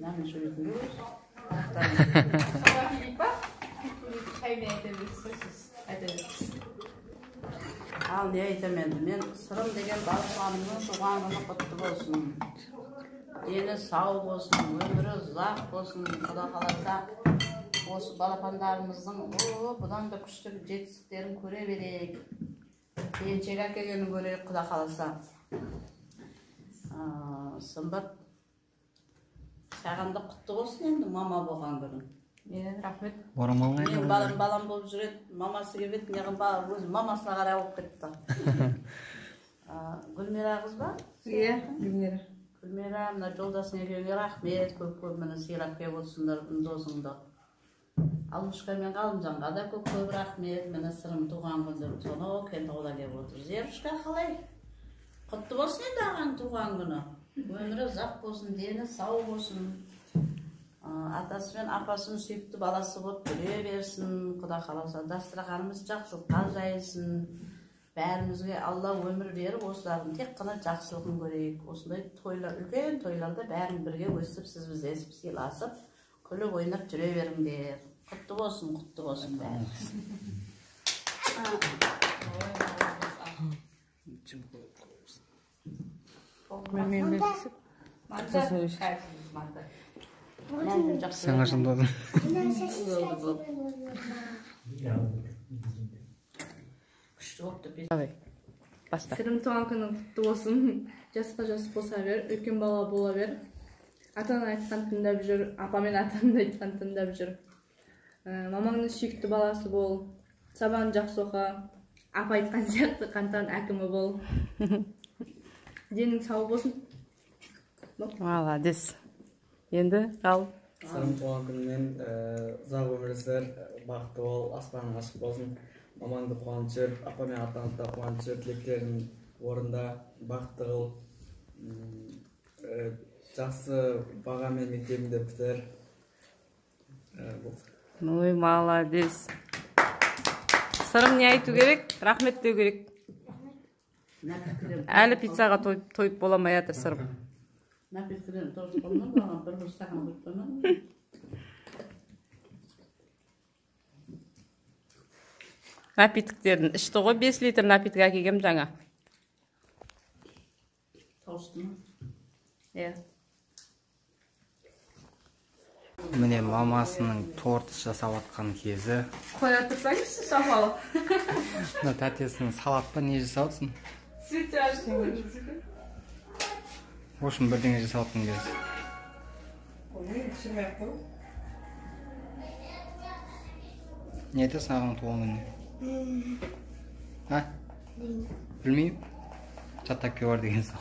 Нағын сөйлейтін өз. Ал не айтам енді, мен Сырым деген балапанымның туған күні құтты болсын. Дені сау болсын, өмірі ұзақ болсын. Құда қаласа осы балапандарымыздың бұдан да күшті жетістіктерін көре берейік. Келіншек әкелгенін көрейік, құда қаласа. Сымбат, саған да құтты болсын енді мама болған күнің. Рахмет. Мен балам балам болып жүреді, мамасы келіп еді, неғып өзі мамасына қарай болып кетті. Гүлмира қыз ба? Иә, Гүлмира. Гүлмира, мына жолдасың екеуіңе рахмет, көп-көп міне сыйлап келіп отырсыңдар досыңды. Алмушка мен Ғалымжанға да көп-көп рахмет, міне Сырым туған күнде сонау Кентаудан келіп отыр. Зерушка қалай? Құтты болсын енді ағаң туған күні. Өмірі ұзақ болсын, дені сау болсын. Атасы мен апасының сүйікті баласы болып жүре берсін. Құда қаласа дастарханымыз жақсылыққа жайылсын. Бәрімізге Алла өмір беріп, осылардың тек қана жақсылығын көрейік. Осындай тойлар, үлкен тойларда бәрін бірге өсіп, сіз-біздесіп, сыйласып, күліп ойнап жүре беріңдер. Құтты болсын, құтты болсын бәріміз. Сен қашан тудың? Күшті болыпты. Баста. Сырым туған күнің құтты болсын. Жасқа жас қоса бер, үлкен бала бола бер. Атаның айтқан тыңдап жүр, апа мен атамның айтқан тыңдап жүр. Мамаңның сүйікті баласы бол, сабағын жақсы оқы, апа айтқан сияқты қантаның әкімі бол. Денің сау болсын. Молодец. Енді ал. Сырым туған күніңмен ұзақ өмір сүр, бақытты бол, аспаның ашық болсын. Мамаңды қуантып жүр, апа мен атаңды да қуантып жүр, тілектерін орында, бақытты қыл. Жақсы бағамен мектебіңді бітір. Ой, молодец. Сырым не айту керек? Рахмет деу керек. Әлі пиццаға тойып бола алмай жатыр Сырым. Напиттерін тосып қоймадым, маған бір-бір стакан құйып қоймадым. Напитоктерін ішті ғой, 5 литр напиток әкелгем жаңа. Тауысты ма? Иә. Міне мамасының торт жасап жатқан кезі. Қоя тұрсаңызшы, шамалы. Мына тәтесінің салат па не жасап жатсың? В общем, бірдеңе жасап жатқан кезі. Не айтасың ағаның туған күніне? А? Білмеймін. Жаттап кел бар деген соң.